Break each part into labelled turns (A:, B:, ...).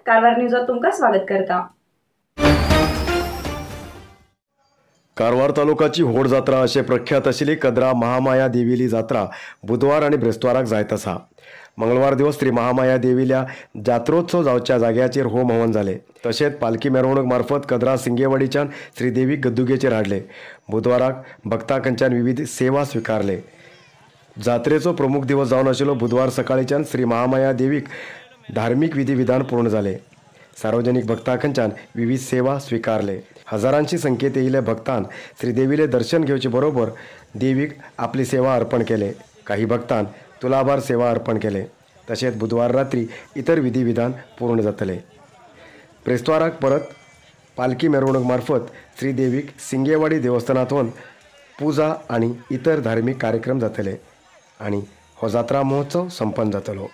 A: कारवार न्यूजात तुमकां स्वागत करता।
B: कारवार तालुकाची होड जात्रा अशें प्रख्यात आशिल्ली कदरा महामाया देवीली जात्रा बुधवार आनी ब्रेस्ताराक जायत आसा। मंगळवार दिवस श्री महामाया देवील्या जात्रोत्सव जावच्या जाग्याचेर होम हवन जाले। तशेंच पालखी मिरवणूक मार्फत कदरा सिंगेवाडीच्यान श्रीदेवीक गद्दुगेचेर हाडले। बुधवाराक भक्तांकडच्यान विविध सेवा स्विकारले। जात्रेचो प्रमुख दिवस जावन आशिल्लो बुधवार सकाळीच्यान श्री महामाया देवीक धार्मिक विधिविधान पूर्ण जाले। सार्वजनिक भक्तांकडच्यान विविध सेवा स्वीकारले। हजारांची संख्येत येयिल्ल्या भक्तान श्रीदेवीले दर्शन घेवचे बरोबर देवीक आपली सेवा अर्पण केले। काही भक्तान तुलाभार सेवा अर्पण केले। तशेंच बुधवार रात्री इतर विधिविधान पूर्ण जातले। ब्रेस्ताराक परत पालखी मिरवणूक मार्फत श्रीदेवीक सिंगेवाडी देवस्थानांतून पूजा आनी इतर धार्मिक कार्यक्रम जातले आनी हो जात्रा महोत्सव संपन्न जातलो।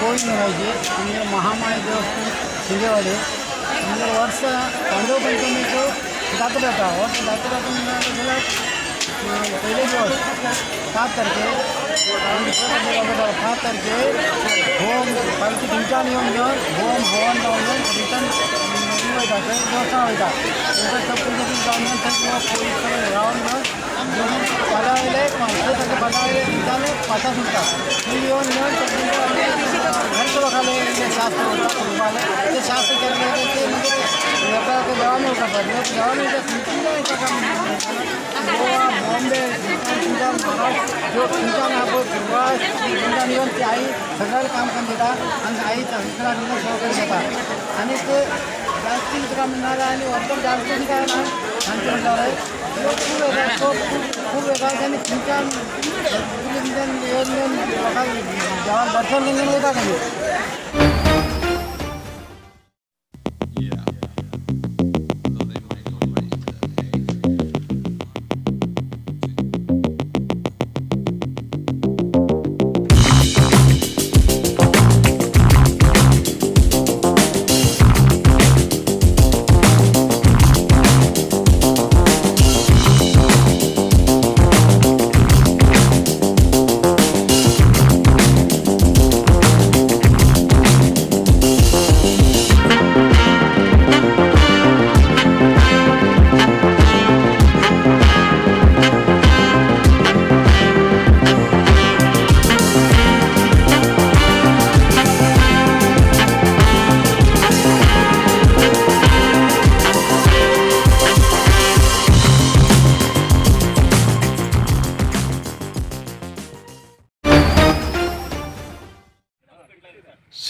C: गोविंद आमगे महामाया देवस्थान सिंगेवाडी आमगे वर्ष पांडव पंचमीचो जात्रा जाता। वर्ष जात्रा जाता जाल्यार पयले दिवस 7 तारखेर 7 तारखेर होम पालखी थंयच्यान येवन घेवन होम हवन जावन घेवन रिटर्न वयता, थंय देवस्थान वयता, थंय पुजा जावन घेवन थंय पोलीस सगळे रावन घेवन फाल्यां वयले 5 तारखे फाल्यां वयले थंयच्यान 5 सुट्टा थंय येवन घेवन घरचे लोकांले शास्त्र वता, ते शास्त्र केल्ले ते मागीर लोकांक देवान करतात, देवान गोवा बॉम्बे महाराष्ट्र खंयच्यान आहा पळय गोवा थंयच्यान येवन ती आई सगळ्याक काम करून दिता आनी आई सगळ्याक सेवा करून घेता आनी ते जास्ती तुका म्हणणार आनी वर्तर जास्त काय ना सांगचें म्हणल्यार लोक खूब येतात, खूब खूब येतात आनी खंयच्यान येवन येवन येवन लोकांक देवाक दर्शन घेवन वयतात आमी.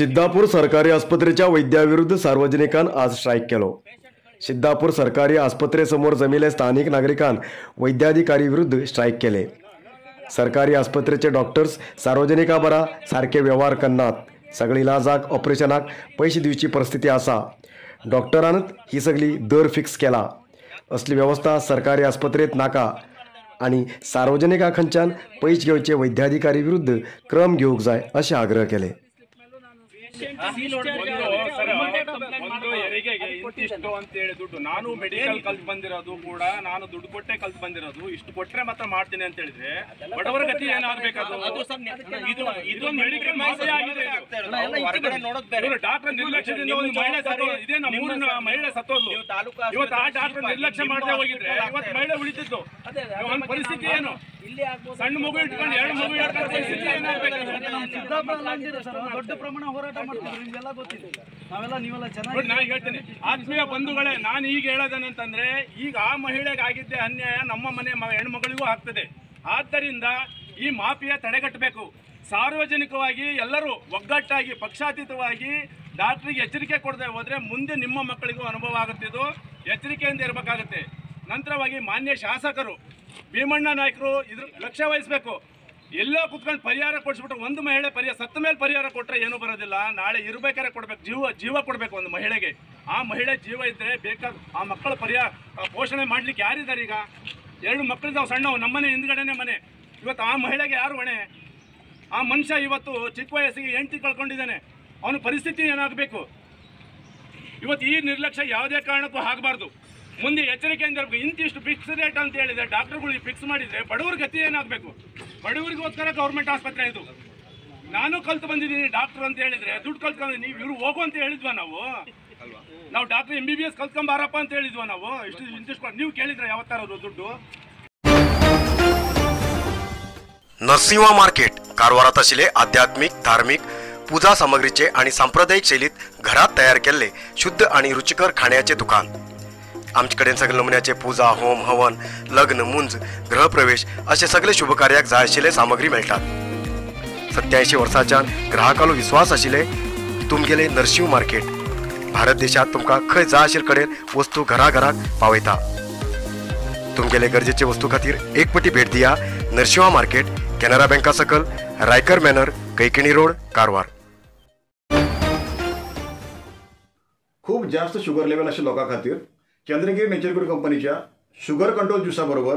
B: सिद्धापूर सरकारी आस्पत्रेच्या वैद्याविरुद्ध सार्वजनिकान आज स्ट्रायक केलो. सिद्धापूर सरकारी आस्पत्रेसमोर जमिले स्थानिक नागरिकान वैद्याधिकारी विरुद्ध स्ट्रायक केले. सरकारी आस्पत्रेचे डॉक्टर्स सार्वजनिका बरा सारखे व्यवहार करनात. सगळी इलाजाक ऑपरेशनाक पैशे दिवची परिस्थिती आसा. डॉक्टरानच ही सगळी दर फिक्स केला. असली व्यवस्था सरकारी आस्पत्रेत नाका आनी सार्वजनिका खंयच्यान पैशे घेवचे वैद्याधिकारी विरुद्ध क्रम घेवंक जाय अशें आग्रह केले.
D: ಹೆರಿಗೆಗೆ ಇಂತಿಷ್ಟು ಅಂತ ಹೇಳಿ ದುಡ್ಡು, ನಾನು ಮೆಡಿಕಲ್ ಕಲ್ತ್ ಬಂದಿರೋದು ಕೂಡ ನಾನು ದುಡ್ಡು ಕೊಟ್ಟೆ ಕಲ್ತ್ ಬಂದಿರೋದು. ಇಷ್ಟು ಕೊಟ್ರೆ ಮಾತ್ರ ಮಾಡ್ತೀನಿ ಅಂತ ಹೇಳಿದ್ರೆ ಬಡವರ ಗತಿ ಏನಾಗಬೇಕಾದ್ರು? ಇದು ಮೆಡಿಕಲ್ ಮಾಫಿಯಾ ಆಗಿದೆ. ಡಾಕ್ಟರ್ ನಿರ್ಲಕ್ಷ್ಯದಿಂದ ಒಂದು ಮಹಿಳೆ ಸತ್ತೋ, ಇದೇ ನಮ್ಮ ಊರಿನ ಮಹಿಳೆ ಸತ್ತೋದ್ಲು. ಇವತ್ತು ಆ ಡಾಕ್ಟರ್ ನಿರ್ಲಕ್ಷ್ಯ ಮಾಡದೆ ಹೋಗಿದ್ರೆ ಇವತ್ತು ಮಹಿಳೆ ಉಳಿತಿತ್ತು. ಪರಿಸ್ಥಿತಿ ಏನು? ಸಣ್ಣ ಮಗು ಇಟ್ಕೊಂಡು ಎರಡು ಮಗು ಇಟ್ಕೊಂಡು ಪರಿಸ್ಥಿತಿ ಏನಾಗಬೇಕು?
C: ದೊಡ್ಡ ಪ್ರಮಾಣ ಹೋರಾಟ ಮಾಡ್ತೀವಿ, ನಿಮಗೆಲ್ಲ ಗೊತ್ತಿದೆ. ನಾವೆಲ್ಲ ನೀವೆಲ್ಲ ಚೆನ್ನಾಗಿ
D: ನಾನು ಹೇಳ್ತೀನಿ ಆತ್ಮೀಯ ಬಂಧುಗಳೇ, ನಾನು ಈಗ ಹೇಳೋದೇನಂತಂದ್ರೆ ಈಗ ಆ ಮಹಿಳೆಗೆ ಆಗಿದ್ದೆ ಅನ್ಯಾಯ ನಮ್ಮ ಮನೆ ಹೆಣ್ಮಗಳಿಗೂ ಆಗ್ತದೆ. ಆದ್ದರಿಂದ ಈ ಮಾಫಿಯಾ ತಡೆಗಟ್ಟಬೇಕು. ಸಾರ್ವಜನಿಕವಾಗಿ ಎಲ್ಲರೂ ಒಗ್ಗಟ್ಟಾಗಿ ಪಕ್ಷಾತೀತವಾಗಿ ಡಾಕ್ಟ್ರಿಗೆ ಎಚ್ಚರಿಕೆ ಕೊಡದೆ ಹೋದರೆ ಮುಂದೆ ನಿಮ್ಮ ಮಕ್ಕಳಿಗೂ ಅನುಭವ ಆಗುತ್ತಿದ್ದು ಎಚ್ಚರಿಕೆಯಿಂದ ಇರಬೇಕಾಗುತ್ತೆ. ನಂತರವಾಗಿ ಮಾನ್ಯ ಶಾಸಕರು ಭೀಮಣ್ಣ ನಾಯ್ಕರು ಇದ್ರ ಲಕ್ಷ್ಯ ವಹಿಸಬೇಕು. ಎಲ್ಲೋ ಕುತ್ಕೊಂಡು ಪರಿಹಾರ ಕೊಡಿಸ್ಬಿಟ್ರೆ ಒಂದು ಮಹಿಳೆ ಪರಿಹಾರ ಸತ್ತ ಮೇಲೆ ಪರಿಹಾರ ಕೊಟ್ಟರೆ ಏನೂ ಬರೋದಿಲ್ಲ. ನಾಳೆ ಇರಬೇಕಾದ್ರೆ ಕೊಡಬೇಕು, ಜೀವ ಜೀವ ಕೊಡಬೇಕು ಒಂದು ಮಹಿಳೆಗೆ. ಆ ಮಹಿಳೆ ಜೀವ ಇದ್ದರೆ ಬೇಕಾದ ಆ ಮಕ್ಕಳ ಪರಿಹಾರ ಪೋಷಣೆ ಮಾಡಲಿಕ್ಕೆ ಯಾರಿದ್ದಾರೆ? ಈಗ ಎರಡು ಮಕ್ಕಳಿದ್ದಾವೆ ಸಣ್ಣವು, ನಮ್ಮನೆ ಹಿಂದ್ಗಡೆನೇ ಮನೆ. ಇವತ್ತು ಆ ಮಹಿಳೆಗೆ ಯಾರು ಹೊಣೆ? ಆ ಮನುಷ್ಯ ಇವತ್ತು ಚಿಕ್ಕ ವಯಸ್ಸಿಗೆ ಹೆಂಡತಿ ಕಳ್ಕೊಂಡಿದ್ದಾನೆ, ಅವನ ಪರಿಸ್ಥಿತಿ ಏನಾಗಬೇಕು? ಇವತ್ತು ಈ ನಿರ್ಲಕ್ಷ್ಯ ಯಾವುದೇ ಕಾರಣಕ್ಕೂ ಆಗಬಾರ್ದು. ಮುಂದೆ ಎಚ್ಚರಿಕೆಯಿಂದ ಇರಬೇಕು. ಇಂತಿಷ್ಟು ಫಿಕ್ಸ್ ರೇಟ್ ಅಂತ ಹೇಳಿದರೆ ಡಾಕ್ಟರ್ಗಳು ಫಿಕ್ಸ್ ಮಾಡಿದರೆ ಬಡವ್ರ ಗತಿ ಏನಾಗಬೇಕು? ಬಡವರಿಗೋಸ್ಕರ ಗೌರ್ಮೆಂಟ್ ಆಸ್ಪತ್ರೆ ಇದು. ನಾನು ಕಲ್ತು ಬಂದಿದ್ದೀನಿ ಡಾಕ್ಟರ್ ಅಂತ ಹೇಳಿದರೆ ದುಡ್ಡು ಕಲ್ತ್ಕೊಂಡು ನೀವು ಇವರು ಹೋಗು ಅಂತ ಹೇಳಿದ್ವಾ ನಾವು? ನಾವು ಡಾಕ್ಟರ್ MBBS ಕಲ್ತ್ಕೊಂಬಾರಪ್ಪ ಅಂತ ಹೇಳಿದ್ವಾ ನಾವು? ಇಷ್ಟು ಇಂತಿಷ್ಟು ನೀವು ಕೇಳಿದ್ರೆ ಯಾವತ್ತಾರು ದುಡ್ಡು?
B: नरसिंहा मार्केट कारवारात आशिल्ले आध्यात्मिक धार्मिक पूजा सामग्रीचे आनी सांप्रदायिक शैलीत घरात तयार केल्ले शुद्ध आनी रुचिकर खाण्याचे दुकान. आमचे कडेन सगळे नमुन्याचे पूजा, होम, हवन, लग्न, मुंज, गृहप्रवेश अशे सगळे शुभकार्याक जाय आशिल्ले सामग्री मेळटात. 87 वर्सांच्यान ग्राहकालो विश्वास आशिल्ले तुमगेले नरसिंह मार्केट भारत देशात तुमकां खंय जाय आशिल्ले कडेन वस्तू घरा घराक पावयता. तुमगेले गरजेचे वस्तू खातीर एक पटी भेट दिया नरसिंहा मार्केट, केनरा बँका सकल, रायकर मॅनर, कैकिणी रोड, कारवार.
E: खूप जास्त शुगर लेवल आशिल्ल्या लोकां खातीर चंद्रगिरी नेचर क्यूर कंपनीच्या शुगर कंट्रोल ज्युसा बरोबर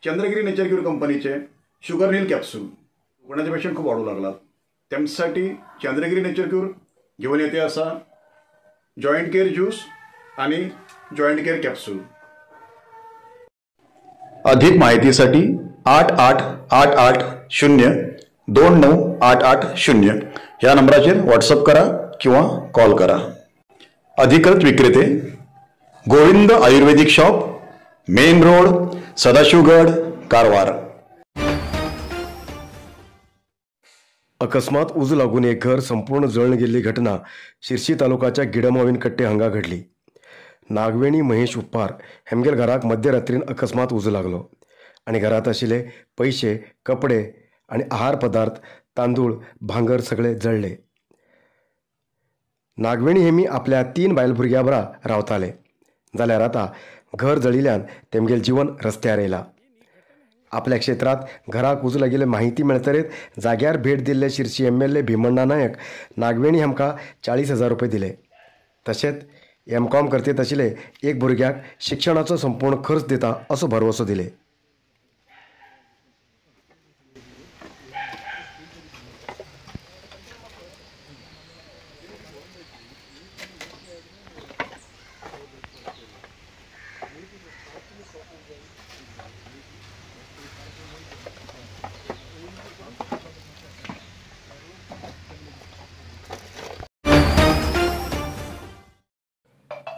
E: चंद्रगिरी नेचर क्यूर कंपनीचे शुगर नील कॅप्सूल कोणाचे पेशंट खूप वाढू लागलात त्यांच्यासाठी चंद्रगिरी नेचर क्यूर घेऊन येते असा जॉईंट केअर ज्यूस आणि जॉईंट केअर कॅप्सूल. अधिक माहितीसाठी 888 8 0 2 9 8 8 0 ह्या नंबराचेर व्हॉट्सअप करा किंवा कॉल करा. अधिकृत विक्रेते Govind Ayurvedic shop, main road, Sadashivgad, Karwar.
B: अकस्मात उजो लागून एक घर संपूर्ण जळून गेल्ली घटना शिरशी तालुकाच्या गिडमावीन कट्टे हांगा घडली. नागवेणी महेश उप्पार हेमगेल घराक मध्यरात्रीन अकस्मात उजो लागलो आनी घरांत आशिल्ले पयशे, कपडे आनी आहार पदार्थ, तांदूळ, भांगर सगळे जळ्ळे. नागवेणी हेमी आपल्या 3 बायल भुरग्यां बरा रावताले, जाल्यार आतां घर जळिल्ल्यान तेमगेल जीवन रस्त्यार येयला. आपल्या क्षेत्रात घराक उजो लागिल्ली माहिती मेळतरेत जाग्यार भेट दिल्ले Shirshi MLA Bhimanna Naik Nagaveni हांकां 40,000 रुपये दिले. तशेंच MCom करतेत आशिल्ले एक भुरग्याक शिक्षणाचो संपूर्ण खर्च दिता असो भरवसो दिले.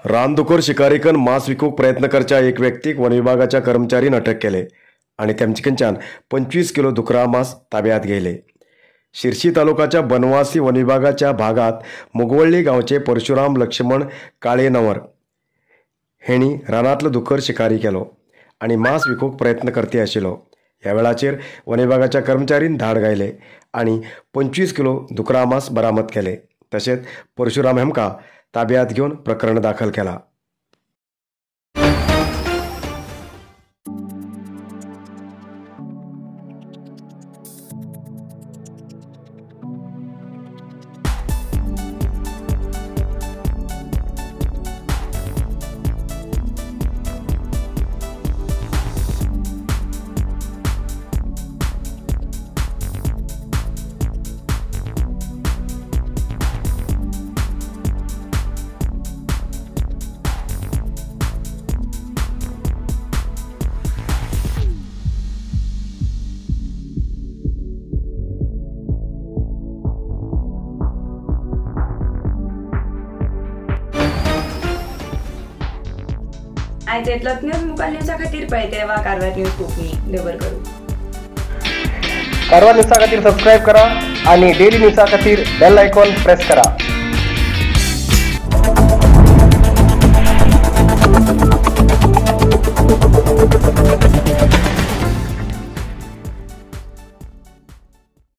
B: रानदुकर शिकारीकन मांस विकूंक प्रयत्न करच्या एक व्यक्तीक वन विभागाच्या कर्मचारीन अटक केले आनी तेमचे कडच्यान 25 किलो दुकरा मांस ताब्यात घेयले. शिरशी तालुकाच्या बनवासी वन विभागाच्या भागात मुगवळ्ळी गांवचे परशुराम लक्ष्मण काळेनवर हेणी रानांतलो दुकर शिकारी केलो आनी मांस विकूंक प्रयत्न करती आशिल्लो. ह्या वेळाचेर वन विभागाच्या कर्मचारीन धाड घायले आनी 25 किलो दुकरा मांस बरामद केले. तशेंच परशुराम हेमकां ताब्यात घेवन प्रकरण दाखल केला.
A: आयज इतलोच न्यूज मुखार न्यूजा खातीर पळयत वा कारवार न्यूज कोंकणी देवर करूं.
F: कारवार न्यूजा खातीर सबस्क्रायब करा आणि डेली न्यूजा खातीर बेल आयकॉन प्रेस करा.